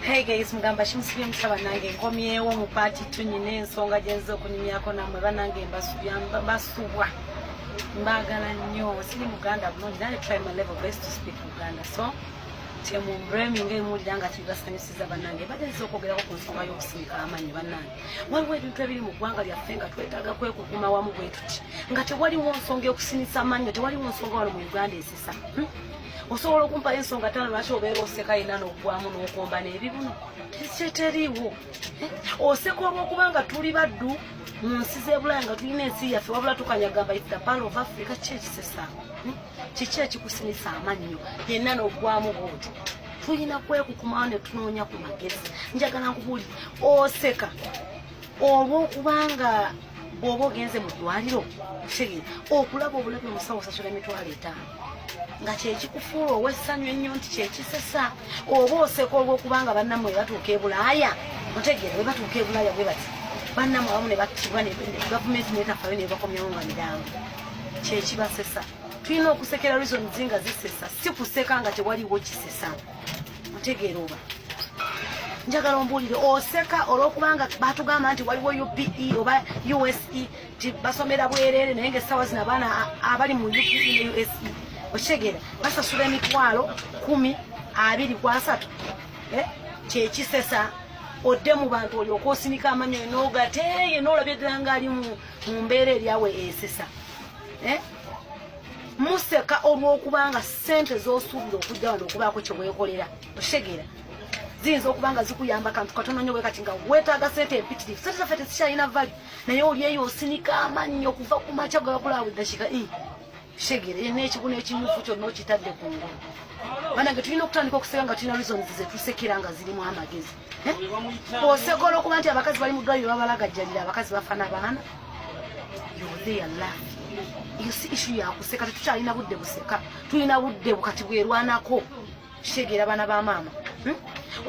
Hey guys, mugamba kimusibye mutya bannange? Nkomyewo mu part 2. Nyina ensonga gyenza okunyumyako nammwe bannange. Mbasubya, mbasubwa, mbaagala nnyo. Siri muganda bulungi, naye try my level best to speak Luganda, so temumbraminga emuwulira nga kibasanyusiza. Bannange, badde nziza okwogerako ku nsonga y'okusimika amannyo. Bannange, waliwo ebintu ebiri mu ggwanga lyaffe nga twetaaga kwekukuma wamu bwe tuti, nga tewaliwo nsonga y'okusinisa amannyo. Tewaliwo nsonga wano mu Uganda esesa, Osobola okumpayo ensonga 5 lwaki obeera oseka yina n'oggwamu n'okomba n'ebibuno? Teriiwo. Oseka olw'okuba nga tuli baddu mu nsi z'ebulaaya, nga tulina ensi yaffe, wabula tukanyagamba it's the part of Africa. Ki ekisesa? Kiki ekikusinisa amannyo yenna n'oggwamu bwoti? Tulina kwekukumawo ne tunoonya ku magezi. Njagala nkubuulire, oseka olw'okubanga bw'oba ogenze mu ddwaliro, kitegeera, okulaba obulabi omusawo osasula 50,000, nga kyekikufuula ow'essanyu ennyo nti kyekisesa. Oba oseka olw'okubanga bannammwe batuuka e Bulaaya, otegeera, bwe batuuka e Bulaaya bwe bati, bannammwe abamu ne battibwa, gavumenti netafayo nebakomyawo nga mirango, kyekibasesa. Tulina okusekera reasons nga zisesa, si kuseka nga tewaliwo kisesa, otegeera? Oba njagala ombuulire, oseka olwokubanga batugamba nti waliwo UPE oba USE, ti basomera bwereere, naye nga essaawa zino abaana abali mu UPE ne USE, okitegeera, basasula 100,000, 20 ku 30. Eh, kyekisesa odde mu bantu olyoka osinika amannyo n'ogateeye n'olabye ddala ng'ali mu mbeera eryawe esesa, eh? Museka olw'okubanga ssente z'osuubira okujja wano okubaako kye weekolera, okitegeera, ziyinza okuba nga zikuyamba kantu katono nnyo bwe kati, nga weetaaga ssente empitirivu. Ssente zaffe tezikyalina value, naye oli eyo osinika amannyo okuva ku makya gwe bakulaba buli dakiika, kitegeera, n'ekiguno ekimyufu kyonna okitadde ku ngulu. Banange, tulina okutandika okuseka nga tulina reasons zetusekera nga zirimu amagezi, eh? Oseka olwokuba nti abakazi bali mu ddwaliro babalagajjalira, abakazi bafa n'abaana. You're there laughing. Iyo si issue yakuseka. Tetukyalina budde buseka, tulina budde bukati bwerwanako, kitegeera, baana ba maama,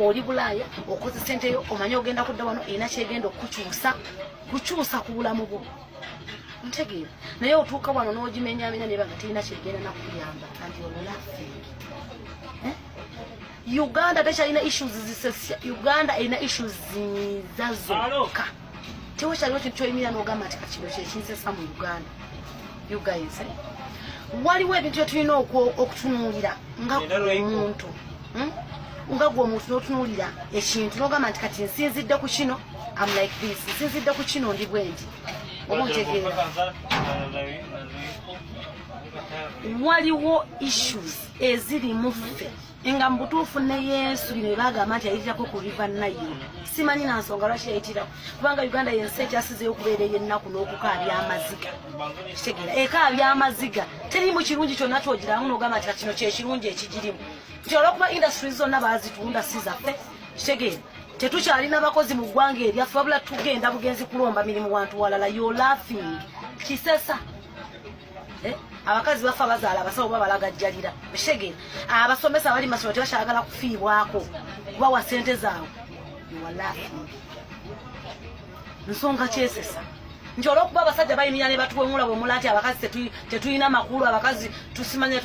Oli Bulaaya, okoze sente yo, omanye ogenda kudda wano erina kyegenda okukukyusa kukyusa ku bulamu bwo, ntegeera, naye otuuka wano n'ogimenyamenya neba nga terina kyegenda nakuyamba, and you're laughing, eh? Uganda tekyalina issues zisesya. Uganda erina issues zinyiiza zokka. Tewakyaliwo kintu kyoyimira n'ogamba nti kakino kyekinsesa mu Uganda. You guys, eh? Waliwo ebintu byetulina okutunuulira nga omuntu, Nga gwe omuntu n'otunuulira ekintu n'ogamba nti kati nsinzidde ku kino, am like this, nsinzidde ku kino, ndi bwe nti, oba ontegeera? Waliwo issues eziri mu ffe nga mu butuufu ne Yesu bino bebagamba nti yayitirako ku River Nile, simanyi na nsonga lwaki yayitirako, kubanga Uganda yensi ekyasizeyo okubeera ey'ennaku n'okukaabya amaziga, kitegeera, ekaabya amaziga. Terimu kirungi kyonna kyogiramu n'ogamba nti kino kyekirungi ekigirimu, nti olwokuba industries zonna baazitunda, si zaffe, kitegeera, tetukyalina bakozi mu ggwanga eryaffe, wabula tugenda bugenzi kulomba mirimu wantu walala. You're laughing. Kisesa, eh? Abakazi bafa bazaala, abasawo babalagajjalira, kitegeera, abasomesa abali masomero tebakyagala kufiibwako kubawa sente zaabwe. You are laughing. Nsonga kyesesa nti olwokuba abasajja bayimira ne batuwemula bwemula nti abakazi tetulina makulu, abakazi tusimanya.